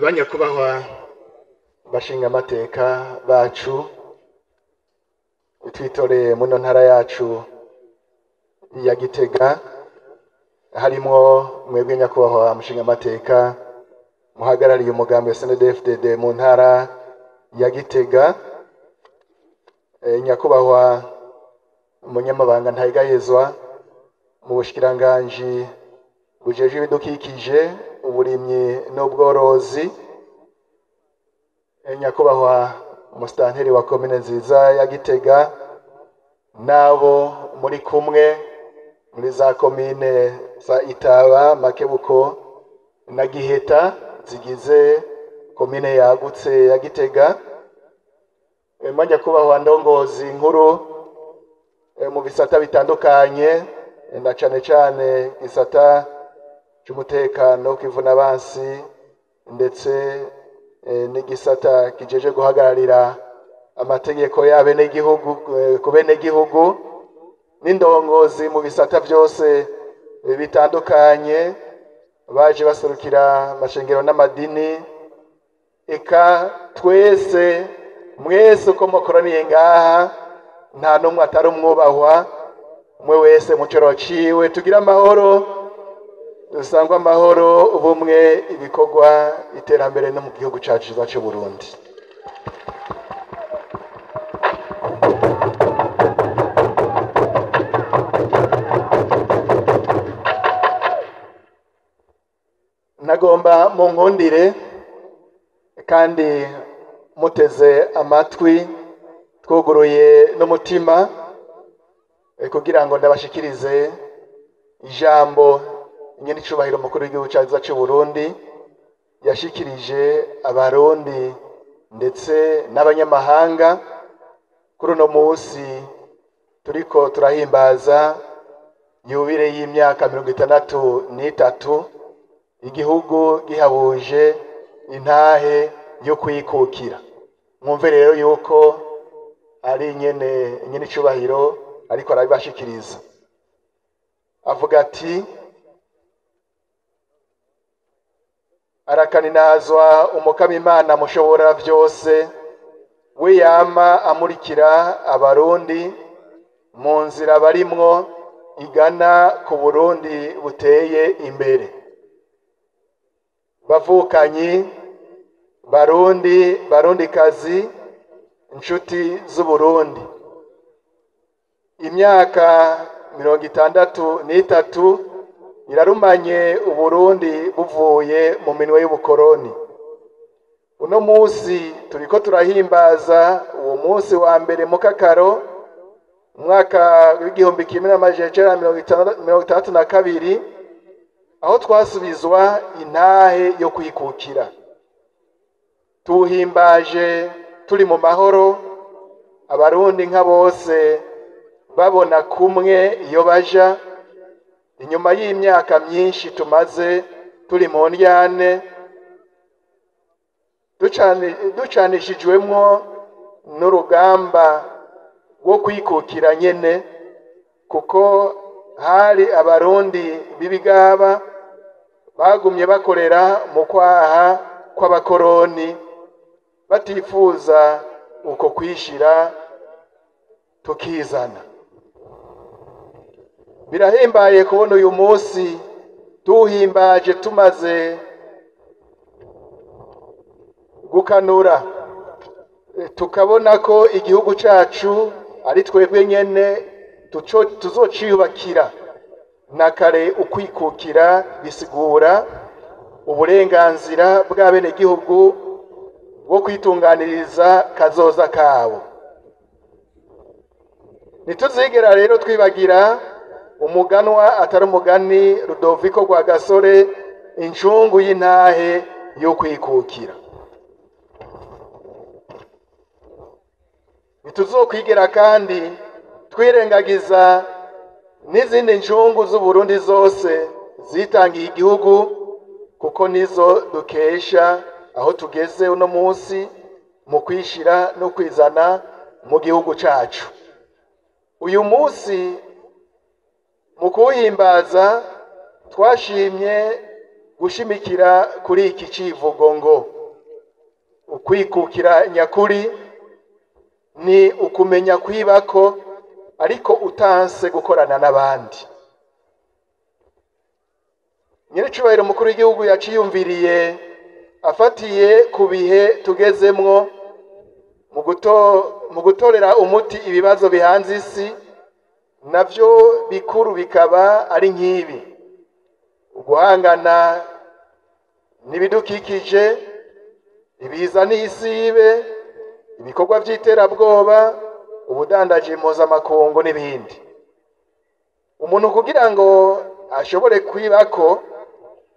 Banyakubahwa bashinga amateka bacu twitoreye muno ntara yacu ya Gitega, harimwo mwebwe nyakubahwa mushinga amateka muhagarariye umugambi wa CNDD-FDD mu ntara ya Gitega, nyakubahwa umunyamabanga ntayegayezwa mu bushikiranganji bujejwe ibidukikije, uburimyi n'ubworozi, nyakubahwa umusitanteri wa komine nziza ya Gitega n'abo muri kumwe muri za komine za Itaba, Makebuko na Giheta zigize komine yagutse ya Gitega, nyakubahwa ndongozi nkuru mu bisata bitandukanye, na cane cane gisata c'umutekano kw'ivuna-bansi, ndetse n'igisata kijeje guhagararira amategeko y'abenegihugu ku benegihugu, n'indongozi mu bisata vyose bitandukanye baje baserukira amashengero n'amadini, eka twese mwese uko mukoraniye ngaha nta n'umwe atari umwubahwa, umwe wese mu coro ciwe. Tugira amahoro, dusangwe amahoro, ubumwe, ibikorwa, iterambere no mu gihugu cacu ciza c'u Burundi. Nagomba munkundire kandi muteze amatwi, twuguruye n'umutima, kugira ngo ndabashikirize ijambo nyenicubahiro mukuru w'igihugu cacu c'u Burundi yashikirije abarundi ndetse n'abanyamahanga kuri uno musi turiko turahimbaza yubile y'imyaka 63 igihugu gihabuje intahe yo kwikukira. Mwumve rero yuko ari nyene nyenicubahiro ariko arabibashikiriza, avuga ati: arakaninazwa umukama Imana mushobora vyose, we yama amurikira abarundi mu nzira barimwo igana ku Burundi buteye imbere. Bavukanyi, Barundi, Barundikazi, inshuti z'Uburundi, imyaka 63 irarumanye Uburundi buvuye mu minwe y'ubukoroni. Uno musi turiko turahimbaza uwo musi wa mbere mu Kakaro umwaka w'igihumbi kimwe n'amajana icenda na mirongo itandatu na kabiri, aho twasubizwa intahe yo kwikukira. Tuwuhimbaje turi mu mahoro, abarundi nka bose babona kumwe iyo baja, inyuma y'imyaka myinshi tumaze turi mu ndyane, ducanishijwemwo n'urugamba rwo kwikukira nyene, kuko hari abarundi b'ibigaba bagumye bakorera mu kwaha kw'abakoroni, batifuza uko kwishira tukizana. Birahimbaye kubona uyu munsi tuwuhimbaje tumaze gukanura, tukabona ko igihugu cacu ari twebwe nyene tuzociyubakira. Na kare ukwikukira bisigura uburenganzira bw'abenegihugu bwo kwitunganiriza kazoza kabo. Ntituzigera rero twibagira umuganwa atari umugani Rudoviko Rwagasore, incungu y'intahe yo kwikukira. Ntituzokwigera kandi twirengagiza n'izindi ncungu z'Uburundi zose zitangiye igihugu, kuko nizo dukesha aho tugeze uno munsi mu kwishira no kwizana mu gihugu cacu. Uyu munsi mu kuwuhimbaza twashimye gushimikira kuri iki civugo ngo ukwikukira nyakuri ni ukumenya kwibako ariko utanse gukorana n'abandi. Nyiricubahiro mukuru w'igihugu yaciyumviriye afatiye ku bihe tugezemwo mu gutorera umuti ibibazo bihanze isi, navyo bikuru bikaba ari nk'ibi: uguhangana n'ibidukikije, ibiza n'isibe, ibikorwa vy'iterabwoba, ubudandaji mpuzamakungu n'ibindi. Umuntu kugira ngo ashobore kwibako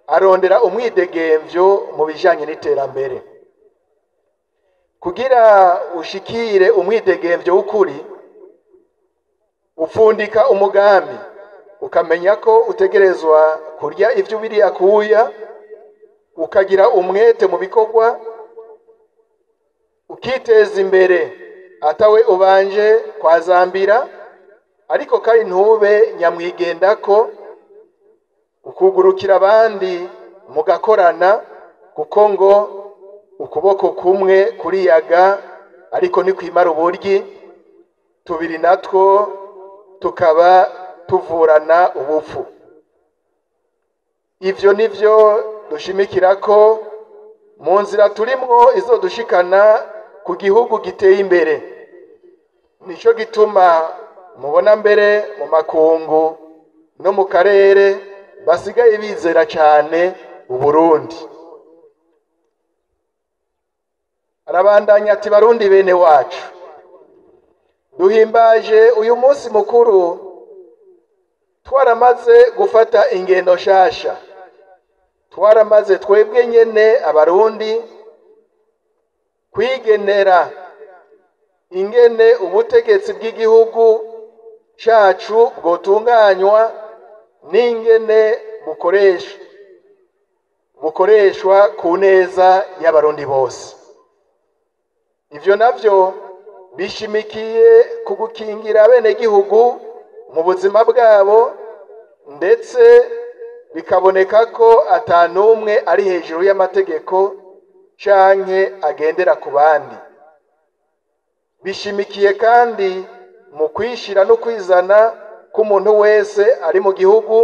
arondera umwidegemvyo mu bijanye n'iterambere. Kugira ushikire umwidegemvyo w'ukuri, upfundika umugambi, ukamenya ko utegerezwa kurya ivyo ubiriye akuya, ukagira umwete mu bikorwa, ukiteza imbere atawe ubanje kwazambira, ariko kandi ntube nyamwigendako, ukugurukira abandi mugakorana, kuko ngo ukuboko kumwe kuriyaga ariko ntikwimara uburyi, tubiri natwo tukaba tuvurana ubupfu. Ivyo nivyo dushimikirako mu nzira turimwo izodushikana ku gihugu giteye imbere. Nico gituma mubona mbere mu makungu no mu karere basigaye bizera cane Uburundi. Arabandanya ati: Barundi bene wacu, duhimbaje uyu munsi mukuru twaramaze gufata ingendo nshasha, twaramaze twebwe nyene Abarundi kwigenera ingene ubutegetsi bw'igihugu cacu bwotunganywa n'ingene bukoreshwa ku neza y'Abarundi bose. Ivyo navyo bishimikiye ku gukingira abenegihugu mu buzima bwabo, ndetse bikaboneka ko ata n'umwe ari hejuru y'amategeko canke agendera ku bandi. Bishimikiye kandi mu kwishira no kwizana k'umuntu wese ari mu gihugu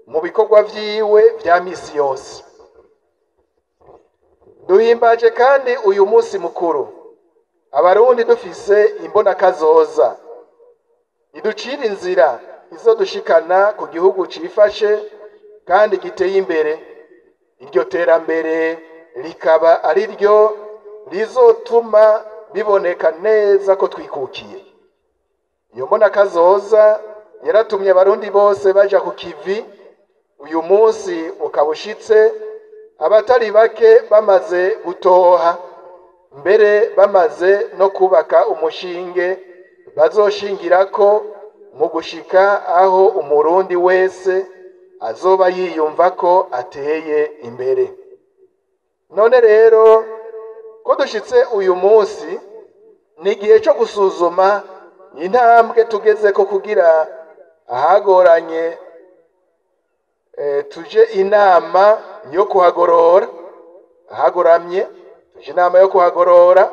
mu bikorwa vyiwe vya misi yose. Duhimbaje kandi uyu munsi mukuru Abarundi dufise imbonakazoza iducira inzira izodushikana ku gihugu cifashe kandi giteye imbere. Iryo terambere rikaba ari ryo rizotuma biboneka neza ko twikukiye. Iyo mbonakazoza yaratumye Abarundi bose baja ku kivi. Uyu munsi ukaba ushitse abatari bake bamaze gutoha, mbere bamaze no kubaka umushinge bazoshingirako mu gushika aho Umurundi wese azoba yiyumva ko ateye imbere. None rero ko dushitse uyu munsi, ni igihe co gusuzuma intambwe tugezeko kugira ahagoranye tuje inama yo kuhagorora, ahagoramye tuje inama yo kuhagorora,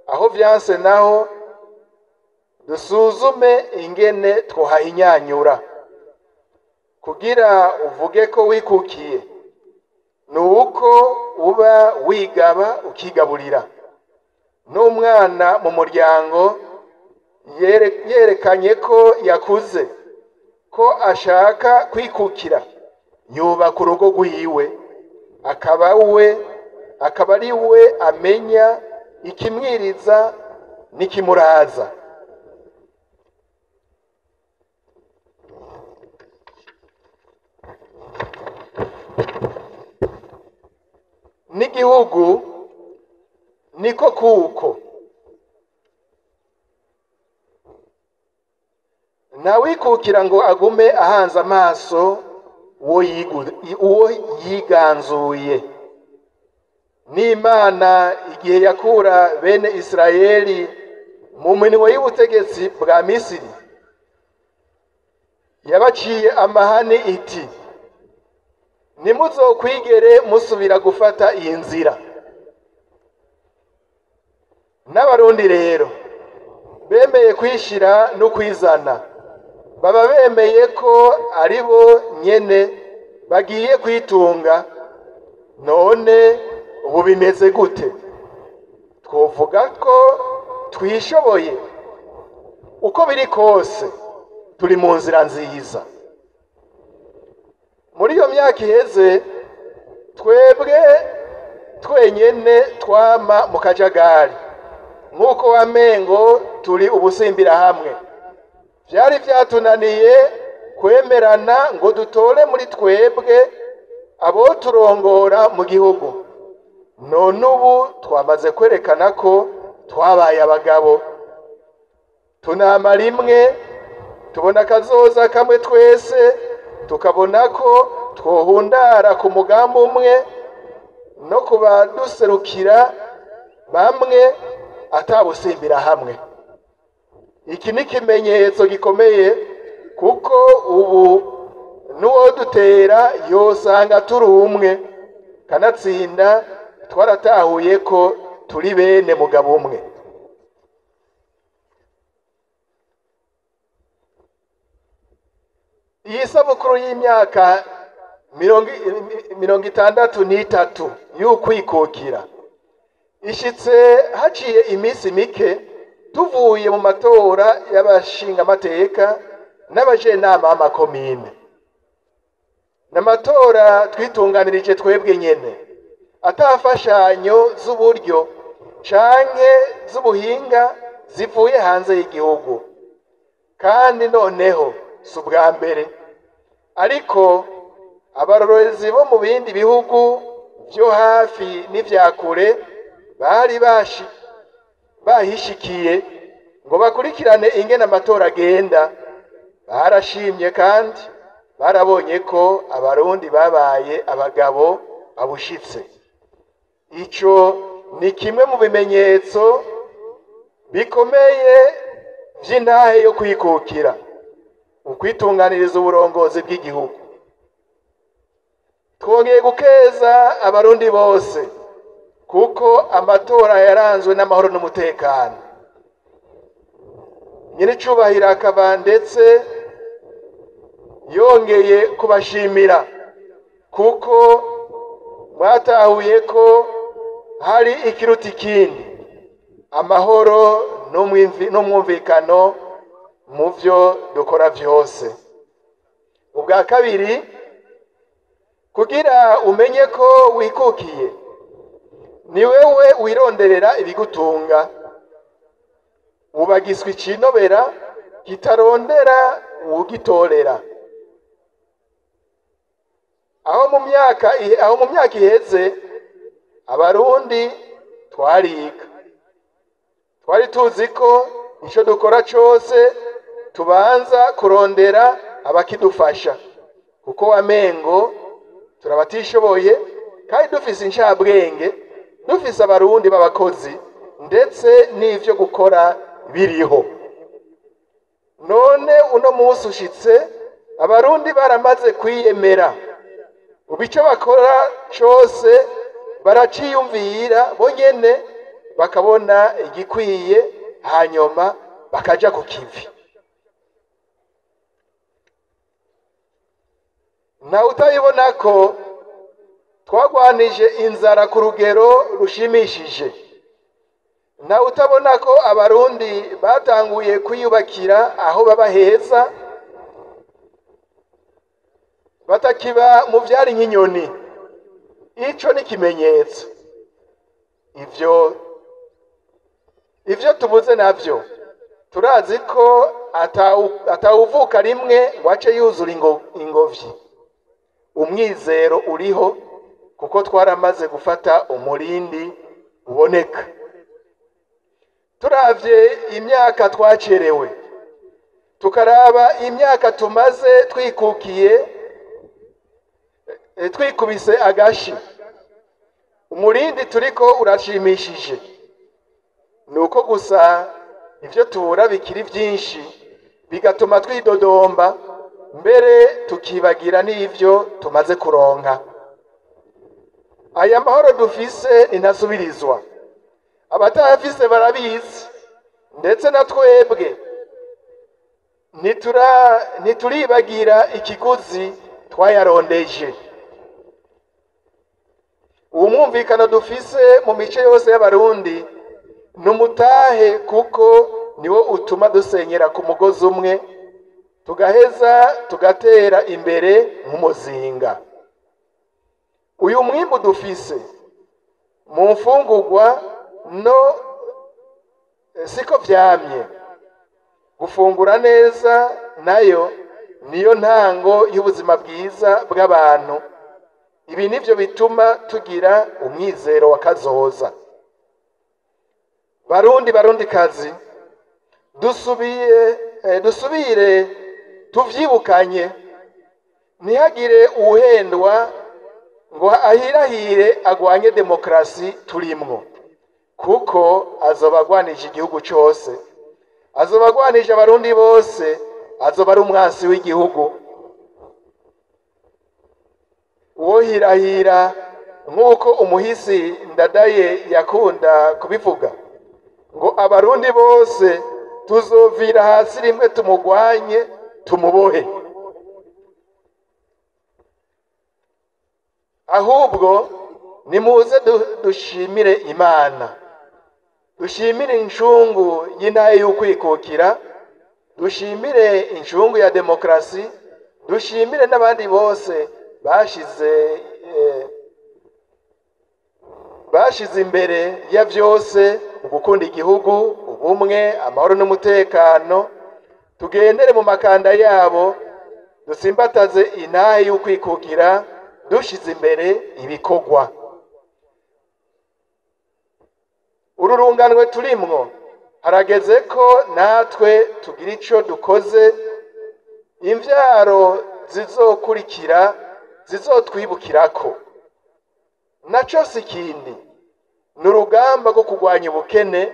aho vyanse naho dusuzume ingene twohahinyanyura. Kugira uvuge ko wikukiye nuko uba wigaba ukigaburira. N'umwana mu muryango yerekanye ko yakuze, ko ashaka kwikukira, yubaka urugo rwiwe, akaba ari we amenya ikimwiriza n'ikimuraza. N'igihugu niko kuko ntawikukira ngo agume ahanze amaso uwo yiganzuye. N'Imana igihe yakura bene Isirayeli mu minwe y'ubutegetsi bwa Misiri, yabaciye amahani iti: Ntimuzokwigere musubira gufata iyi nzira. N'abarundi rero bemeye kwishira no kwizana, baba bemeye ko ari bo nyene bagiye kwitunga. None ubu bimeze gute? Twovuga ko twishoboye? Uko biri kose turi mu nzira nziza. Muri iyo myaka iheze twebwe twenyene twama mu kajagari, nk'uko wamengo turi ubusimbira hamwe. Vyari vyatunaniye kwemerana ngo dutore muri twebwe abo turongora mu gihugu. None ubu twamaze kwerekana ko twabaye abagabo, tunama rimwe, tubona akazoza kamwe twese, tukabona ko twohundara ku mugambi umwe no kubaduserukira bamwe atabusimbira hamwe. Iki ni ikimenyetso gikomeye, kuko ubu n'uwo dutera yosanga turi umwe, kanatsinda twaratahuye ko turi bene mugabo umwe. Iyi sabukuru y'imyaka 63 y'ukwikukira ishitse haciye iminsi mike tuvuye mu matora y'abashingamateka n'abajenama b'amakomine. N'amatora twitunganirije twebwe nyene, atafashanyo z'uburyo canke z'ubuhinga zivuye hanze y'igihugu. Kandi noneho si ubwa mbere, ariko abarorerezi bo mu bindi bihugu vyo hafi n'ivya kure bari bahishikiye ngo bakurikirane ingene amatora agenda. Barashimye kandi barabonye ko abarundi babaye abagabo babushitse. Ico ni kimwe mu bimenyetso bikomeye vy'intahe yo kwikukira, ukwitunganiriza uburongozi bw'igihugu. Twongeye gukeza abarundi bose kuko amatora yaranzwe n'amahoro n'umutekano. Nyiricubahiro akaba ndetse yongeye kubashimira kuko mwatahuye ko hari ikiruta ikindi, amahoro n'umwumvikano mu vyo dukora vyose. Ubwa kabiri, kugira umenye ko wikukiye, ni wewe wironderera ibigutunga. Ubagiswa icinobera kitarondera uwugitorera. Aho mu myaka iheze abarundi twariga, twari tuzi ko ico dukora cose tubanza kurondera abakidufasha, kuko wamengo turabatishoboye kandi dufise incabwenge, dufise abarundi b'abakozi ndetse n'ivyo gukora biriho. None uno munsi ushitse abarundi baramaze kwiyemera, ubu ico bakora cose baraciyumvira bonyene, bakabona igikwiye hanyuma bakaja ku kivi. Ntawe utabibona ko twagwanije inzara ku rugero rushimishije. Ntawe utabona ko abarundi batanguye kwiyubakira aho baba heza, batakiba mu vyari nk'inyoni. Ico ni ikimenyetso. Ivyo tubuze navyo turazi ko atawuvuka rimwe ngo ace yuzura ingobyi. Umwizero uriho kuko twaramaze gufata umurindi uboneka. Turavye imyaka twacerewe, tukaraba imyaka tumaze twikukiye, twikubise agashi, umurindi turiko urashimishije. Nuko gusa ivyo tubura bikiri vyinshi, bigatuma twidodomba mbere tukibagira n'ivyo tumaze kuronka. Aya mahoro dufise ntasubirizwa, abatayafise barabizi, ndetse na twebwe ntituribagira ikiguzi twayarondeje. Uwo mwumvikano dufise mu mice yose y'Abarundi ni umutahe, kuko niwo utuma dusenyera ku mugozi umwe, tugaheza tugatera imbere nk'umuzinga. Uyu mwimbu dufise mu mfungurwa no siko vyamye. Gufungura neza nayo niyo ntango y'ubuzima bwiza bw'abantu. Ibi nivyo bituma tugira umwizero wa kazoza. Barundi, Barundikazi, dusubire tuvyibukanye, ntihagire uwuhendwa ngo ahirahire agwanye demokarasi turimwo, kuko azoba agwanije igihugu cose, azoba agwanije Abarundi bose, azoba ari umwansi w'igihugu. Uwohirahira nk'uko umuhisi Ndadaye yakunda kubivuga, ngo Abarundi bose tuzovira hasi rimwe tumugwanye tumubohe. Ahubwo nimuze dushimire Imana, dushimire incungu y'intahe y'ukwikukira, dushimire incungu ya demokarasi, dushimire n'abandi bose bashize imbere ya vyose ugukunda igihugu, ubumwe, amahoro n'umutekano. Tugendere mu makanda yabo, dusimbataze intahe y'ukwikukira, dushize imbere ibikorwa. Uru runganwe turimwo, harageze ko natwe tugira ico dukoze, imvyaro zizokurikira zizotwibukirako. Naco si ikindi, ni urugamba rwo kurwanya ubukene,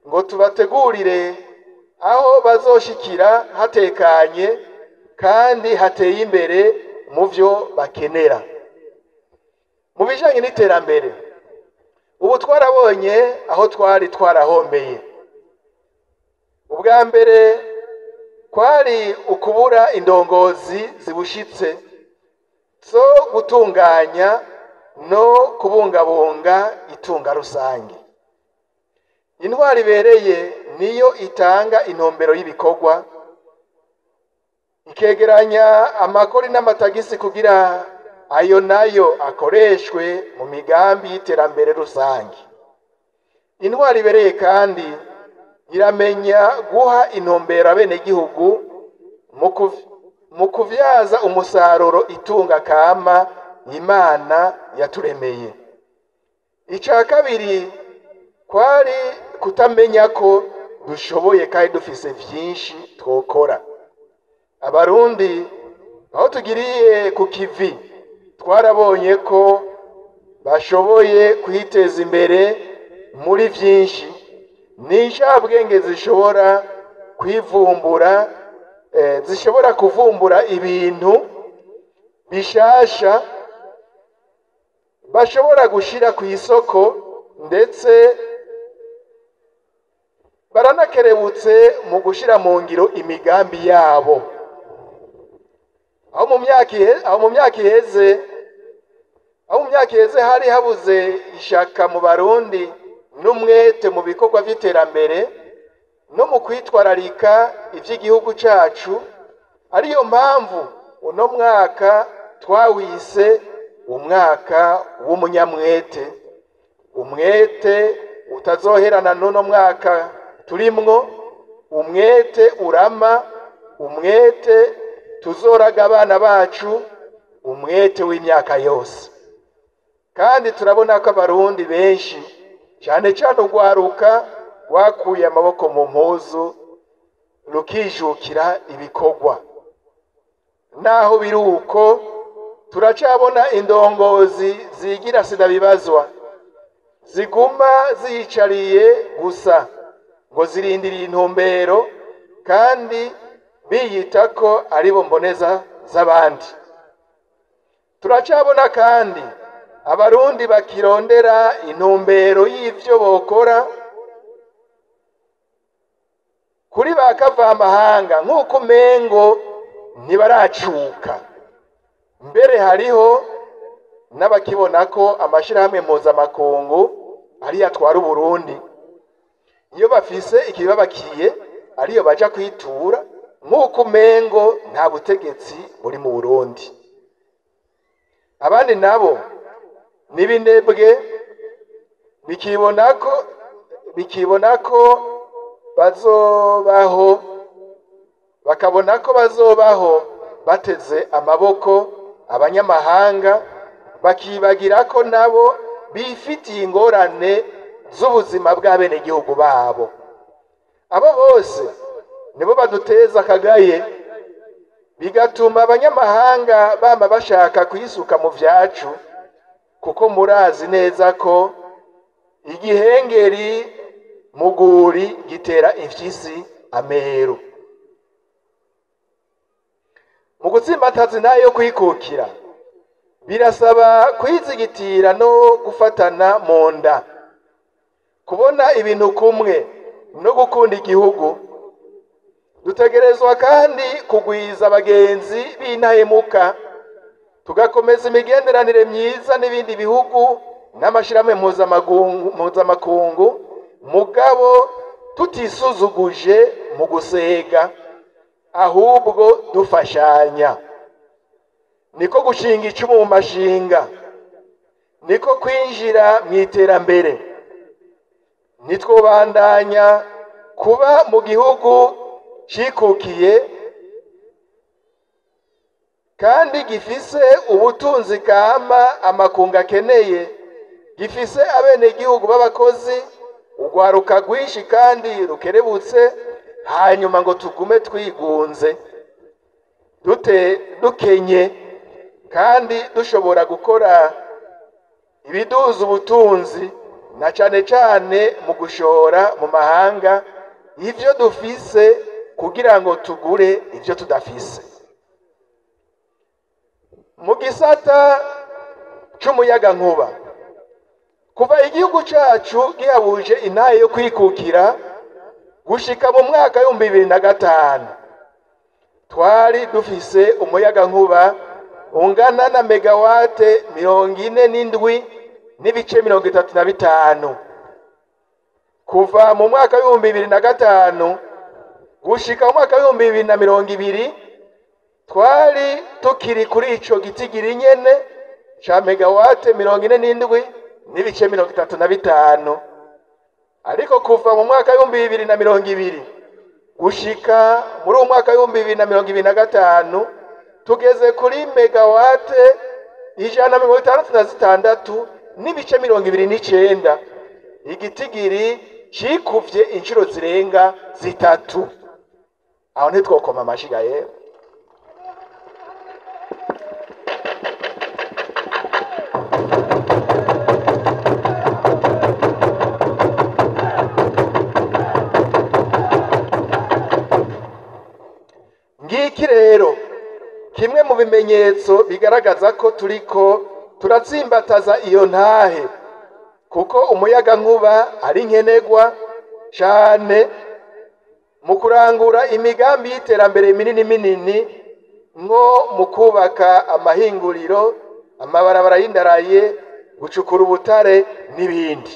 ngo tubategurire aho bazoshikira hatekanye kandi hateye imbere mu vyo bakenera. Mu bijanye n'iterambere, ubu twarabonye aho twari twarahombeye. Ubwa mbere kwari ukubura indongozi zibushitse zo gutunganya no kubungabunga itunga rusange. Intwari ibereye niyo itanga intumbero y'ibikorwa, ikegeranya amakori n'amatagisi kugira ayo nayo akoreshwe mu migambi y'iterambere rusange. Intwari ibereye kandi iramenya guha intumbero abenegihugu mu kuvyaza umusaruro itunga kama Imana yaturemeye. Ica kabiri kwari kutamenya ko dushoboye kandi dufise vyinshi twokora. Abarundi aho tugiriye ku kivi twarabonye ko bashoboye kwiteza imbere muri vyinshi, n'incabwenge zishobora kwivumbura, zishobora kuvumbura ibintu bishasha bashobora gushira ku isoko, ndetse baranakerebutse mu gushira mu ngiro imigambi yabo. Aho mu myaka iheze hari habuze ishaka mu Barundi n'umwete mu bikorwa vy'iterambere no mu kwitwararika ivy'igihugu cacu. Ariyo mpamvu uno mwaka twawise umwaka w'umunyamwete, umwete utazoherana n'uno mwaka turimwo, umwete urama, umwete tuzoraga abana bacu, umwete w'imyaka yose. Kandi turabona ko Abarundi benshi cyane cyane urwaruka rwakuye amaboko mu mpuzu rukijukira ibikorwa. Naho biri uko, turacabona indongozi zigira sidabibazwa, ziguma ziyicariye gusa ngo zirindiriye intumbero, kandi biyita ko aribo mboneza z'abandi. Turacabona kandi abarundi bakirondera intumbero y'ivyo bokora kuri ba kavamahanga nk'uko umengo ntibaracuka. Mbere hariho n'abakibona ko amashirahamwe mpuzamakungu ariyo atwara Uburundi, iyo bafise ikibabakiye ariyo baja kwitura, nk'uko umengo nta butegetsi buri mu Burundi. Abandi nabo n'ibinebwe bikibona ko bazobaho, bakabona ko bazobaho bateze amaboko abanyamahanga, bakibagira ko nabo bifitiye ingorane z'ubuzima bw'abenegihugu babo. Abo bose nibo baduteza akagaye, bigatuma abanyamahanga bama bashaka kwisuka mu vyacu, kuko murazi neza ko igihengeri muguri gitera imfyisi ameru. Mu gutsimbataza intahe yo kwikukira birasaba kwizigitira no gufatana mu nda, kubona ibintu kumwe no gukunda igihugu. Dutegerezwa kandi kugwiza abagenzi b'intahemuka, tugakomeza imigenderanire myiza n'ibindi bihugu n'amashirahamwe mpuzamakungu, mugabo tutisuzuguje mu gusega, ahubwo dufashanya. Niko gushinga icumu mu mashinga, niko kwinjira mu iterambere. Nitwobandanya kuba mu gihugu cikukiye kandi gifise ubutunzi kama amakungu akeneye, gifise abenegihugu b'abakozi, urwaruka rwinshi kandi rukerebutse, hanyuma ngo tugume twigunze dukenye kandi dushobora gukora ibiduza ubutunzi, na cane cane mu gushora mu mahanga ivyo dufise kugira ngo tugure ivyo tudafise. Mu gisata c'umuyagankuba, kuva igihugu cacu gihabuje intahe yo kwikukira gushika mu mwaka 2005, twari dufise umuyagankuba ungana na megawate 47.35. Kuva mu mwaka 2005 gushika mu mwaka 2020 twari tukiri kuri ico gitigiri nyene ca megawate 47.35. Ariko kuva mu mwaka 2020 gushika muri uwo mwaka 2025 tugeze kuri megawate 166.29, igitigiri cikuvye inshuro zirenga 3. Aho ntitwokoma amashiga yewe. Ngiki rero kimwe mu bimenyetso bigaragaza ko turiko turatsimbataza iyo ntahe, kuko umuyagankuba ari nkenerwa cane mu kurangura imigambi y'iterambere minini minini, nko mu kubaka amahinguriro, amabarabara y'indaraye, gucukura ubutare n'ibindi.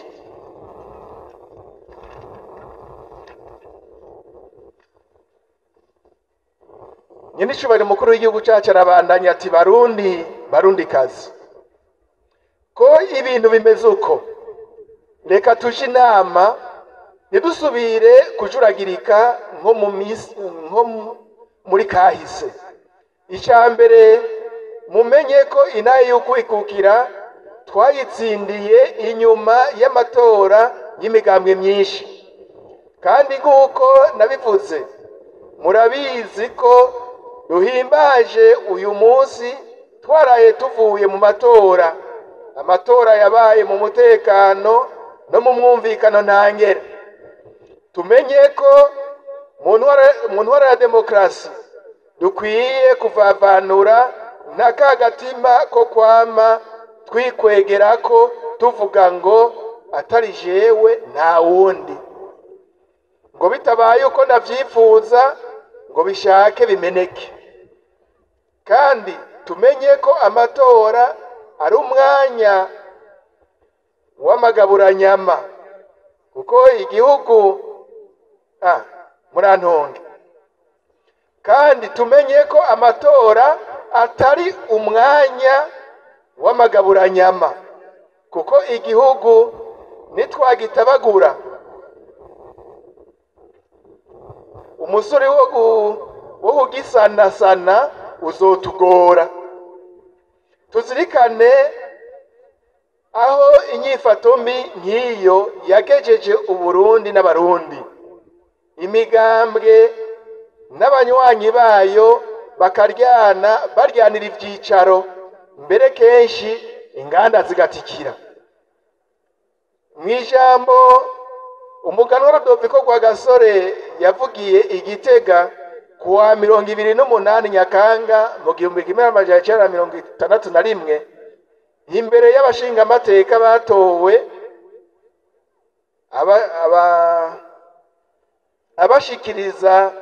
Nyenicubahiro mukuru w'igihugu cacu arabandanya ati: Barundi, Barundikazi, ko ibintu bimeze uko, reka tuje inama ntidusubire kujuragirika nko muri kahise. Icya mbere, mumenye ko intahe y'ukwikukira twayitsindiye inyuma y'amatora y'imigambwe myinshi, kandi nk'uko nabivuze murabizi ko duhimbaje uyu munsi twaraye tuvuye mu matora, amatora yabaye mu mutekano no mu mwumvikano ntangere. Tumenye ko mu ntwara ya demokarasi dukwiye kuvavanura na ka gatima ko kwama twikwegerako tuvuga ngo atari jewe nta wundi, ngo bitabaye uko ndavyifuza ngo bishake bimeneke. Kandi tumenye ko amatora ari umwanya w'amagaburanyama, kuko igihugu murantonge. Kandi tumenye ko amatora atari umwanya w'amagaburanyama, kuko igihugu nitwagitabagura umusore wo kugisanasana uzotugora. Tuzirikane aho inyifato mbi nk'iyo yagejeje Uburundi n'Abarundi, imigambwe n'abanywanyi bayo bakaryana baryanira ivyicaro, mbere kenshi inganda zigatikira. Mw'ijambo umuganwa Rudoviko Rwagasore yavugiye i Gitega kuwa 28 Nyakanga mu 1961 imbere y'abashingamateka batowe abashikiriza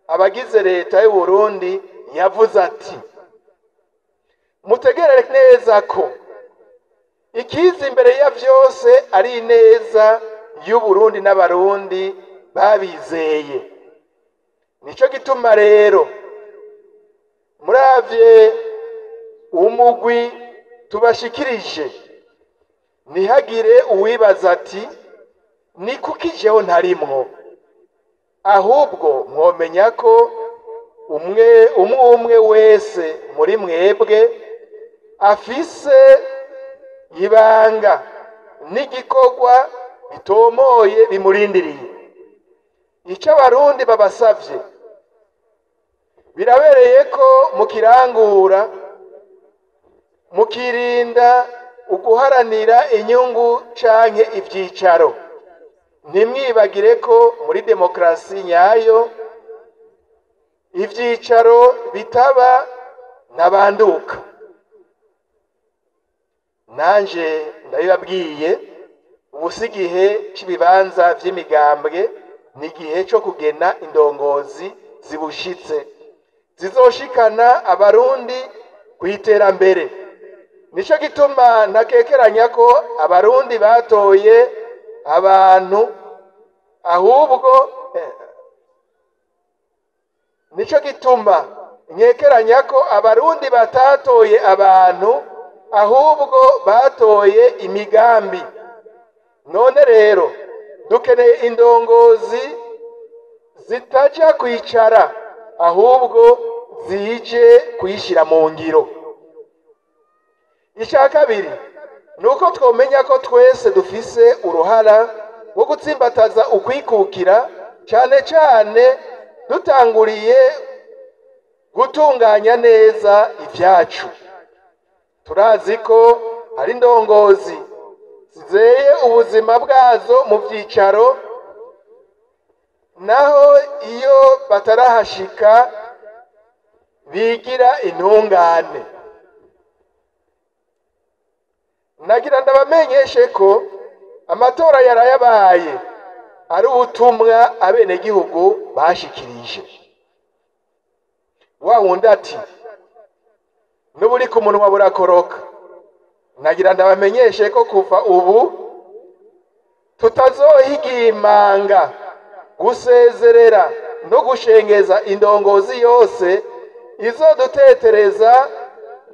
abagize leta y'u Burundi, yavuze ati: mutegere neza ko ikiza imbere ya vyose ari ineza y'u Burundi n'Abarundi babizeye. Nico gituma rero muravye umugwi tubashikirije, ntihagire uwibaza ati ni kuki jewe ntarimwo, ahubwo mwomenya ko umwe umwe wese muri mwebwe afise ibanga n'igikorwa bitomoye bimurindiriye. Ico Abarundi babasavye birabereye ko mukirangura, mukirinda uguharanira inyungu canke ivyicaro. Ntimwibagire ko muri demokrasi nyayo ivyicaro bitaba ntabanduka. Nanje ndabibabwiye, ubu si igihe c'ibibanza vy'imigambwe, ni igihe co kugena indongozi zibushitse zizoshikana Abarundi kw'iterambere. Nico gituma ntakekeranya ko Abarundi batoye abantu, ahubwo nico gituma nkekeranya ko Abarundi batatoye abantu, ahubwo batoye imigambi. None rero dukeneye indongozi zitaja kwicara, ahubwo zije kuyishira mu ngiro. Icya kabiri nuko twomenya ko twese dufise uruhara rwo gutsimbataza ukwikukira, cane cane dutanguriye gutunganya neza ivyacu. Turazi ko hari indongozi zizeye ubuzima bwazo mu vyicaro, naho iyo batarahashika bigira intungane. Nagira ndabamenyeshe ko amatora yarayabaye ari ubutumwa abenegihugu bashikirije. Wa wundi ati n'uburi ku munwa burakoroka. Nagira ndabamenyeshe ko kuva ubu tutazohigimanga gusezerera no gushengeza indongozi yose izodutetereza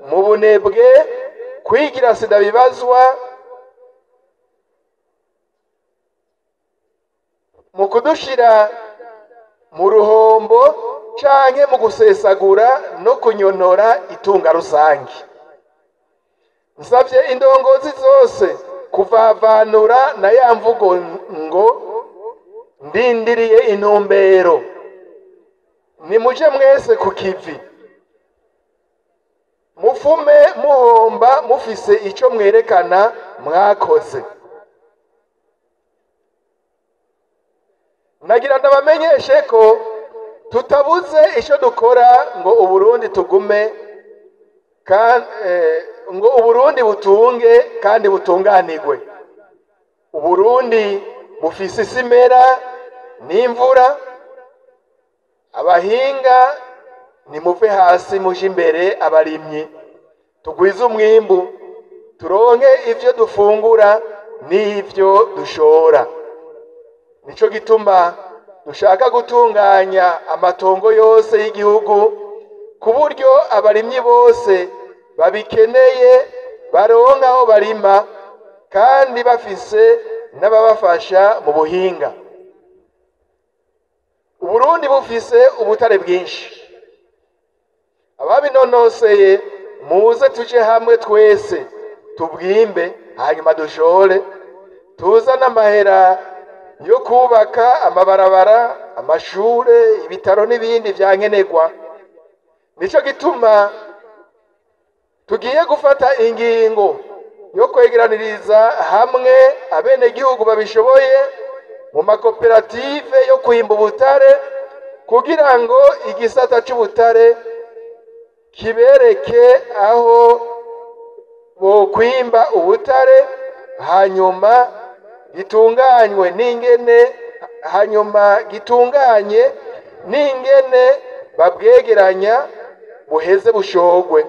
mu bunebwe, kwigira sida bibazwa, mu kudushira mu ruhombo canke mu gusesagura no kunyonora itunga rusange. Nsavye indongozi zose kuvavanura na ya mvugo ngo ndindiriye intumbero. Nimuje mwese ku kivi, mufume muhomba mufise ico mwerekana mwakoze. Nagira ndabamenyeshe ko tutabuze ico dukora ngo Uburundi tugume ngo Uburundi butunge kandi butunganirwe. Uburundi bufise isimera n'imvura. Abahinga nimuve hasi muje imbere, abarimyi tugwize umwimbu, turonke ivyo dufungura n'ivyo dushora. Nico gituma dushaka gutunganya amatongo yose y'igihugu ku buryo abarimyi bose babikeneye baronka aho barima kandi bafise n'ababafasha mu buhinga. Uburundi bufise ubutare bwinshi. Ababinonoseye muze tuje hamwe twese tubwimbe, hanyuma dushore, tuzane amahera yo kubaka amabarabara, amashure, ibitaro n'ibindi vyankenerwa. Nico gituma tugiye gufata ingingo yo kwegeraniriza hamwe abenegihugu babishoboye mu makoperative yo kwimba ubutare, kugira ngo igisata c'ubutare kibereke aho bokwimba ubutare, hanyuma gitunganywe n'ingene, hanyuma gitunganye n'ingene babwegeranya buheze bushogwe.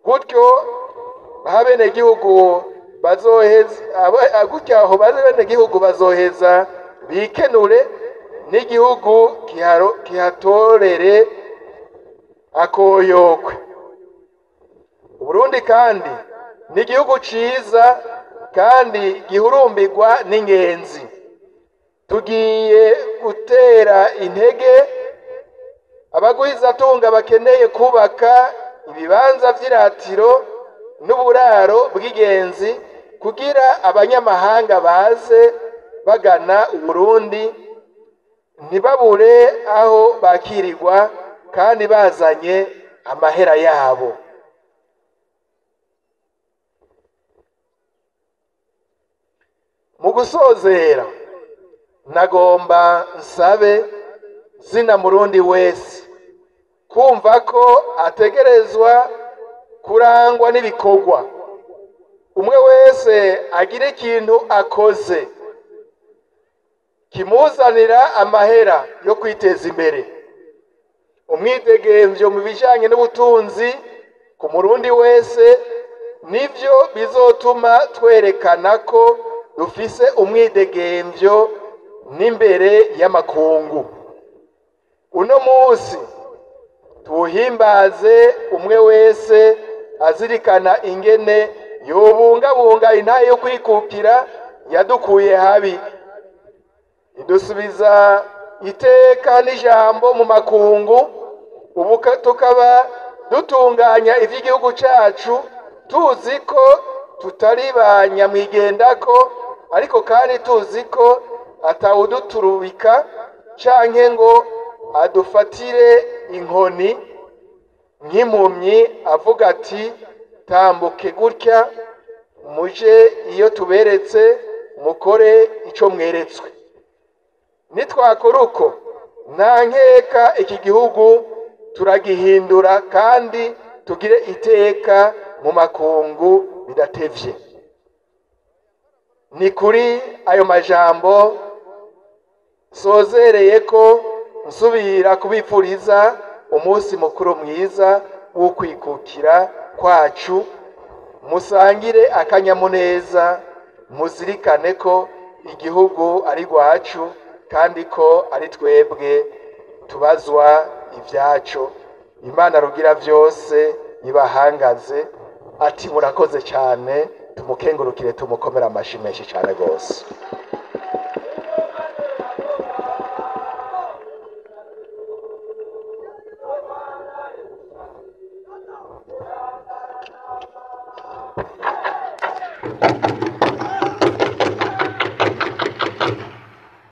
Gutyo abenegihugu bazoheza, gutyo aho abenegihugu bazoheza bikenure n'igihugu kihatorere akoyokwe. Uburundi kandi ni igihugu ciza kandi gihurumbirwa n'ingenzi. Tugiye gutera intege abagwizatunga bakeneye kubaka ibibanza vy'iratiro n'uburaro bw'ingenzi, kugira abanyamahanga baze bagana Uburundi ntibabure aho bakirirwa kandi bazanye amahera yabo. Mu gusozera nagomba nsabe zina murundi wese kumva ko ategerezwa kurangwa n'ibikorwa. Umwe wese agira ikintu akoze kimuzanira amahera yo kwiteza imbere. Umwidegemvyo mu bijanye n'ubutunzi ku murundi wese nivyo bizotuma twerekana ko dufise umwidegemvyo n'imbere y'amakungu. Uno munsi tuwuhimbaze umwe wese azirikana ingene yobungabunga intahe yo kwikukira yadukuye habi, idusubiza iteka n'ijambo mu makungu. Ubu tukaba dutunganya ivy'igihugu cacu tuzi ko tutari ba nyamwigendako, ariko kandi tuzi ko atawuduturubika canke ngo adufatire inkoni nk'impumyi avuga ati tambuke gutya, muje iyo tuberetse mukore ico mweretswe. Nitwakora uko nta nkeka iki gihugu turagihindura kandi tugire iteka mu makungu bidatevye. Ni kuri ayo majambo sozereye ko nsubira kubipfuriza umunsi mukuru mwiza w'ukwikukira kwacu. Musangire akanyamuneza, muzirikane ko igihugu ari rwacu kandi ko ari twebwe tubazwa ivyaco. Imana rugira vyose ibahangaze. Ati murakoze cyane, tumukengurukire, tumukomere amashi menshi cyane gose.